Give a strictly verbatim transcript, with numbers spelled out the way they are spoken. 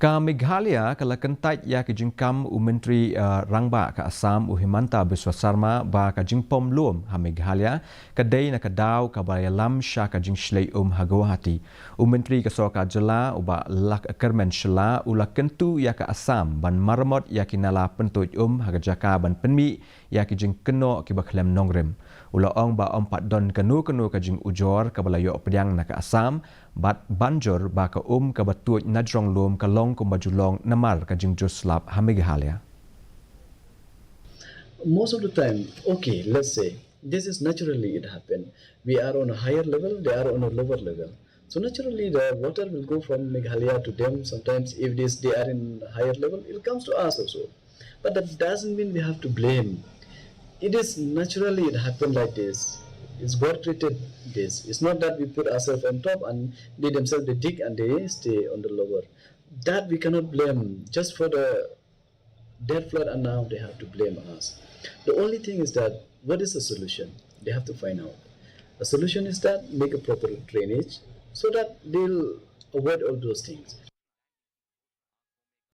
Ka Meghalaya ka la kyntait ïa ki jingkam u Myntri, eh, Rangbah ka Assam u Himanta Biswa Sarma ba ka jingpom lum ha Meghalaya ka dei na ka daw kaba ïalam sha ka jingshlei um ha Guwahati. U Myntri ka sorkar jylla u Bah Lahkmen Shylla u la kyntu ïa ka Assam ban maramot ïa ki nala pyntuid um ha ka jaka ban pynmih ïa ki jingkynnoh kiba khlem nongrim. U la ong ba ym pat don kano kano ka jingujor kaba la ïoh pdiang na ka Assam, bad ban jur ba ka um kaba tuid na jrong lum ka long kumba ju long namar ka jingjur slap ha Meghalaya. Most of the time, okay, let's say, this is naturally it happened. We are on a higher level, they are on a lower level. So naturally, the water will go from Meghalaya to them. Sometimes, if this they are in higher level, it comes to us also. But that doesn't mean we have to blame. It is naturally it happened like this. It's God created this. It's not that we put ourselves on top and they themselves they dig and they stay on the lower. That we cannot blame just for the dead flood and now they have to blame us. The only thing is that what is the solution? They have to find out. The solution is that make a proper drainage so that they'll avoid all those things.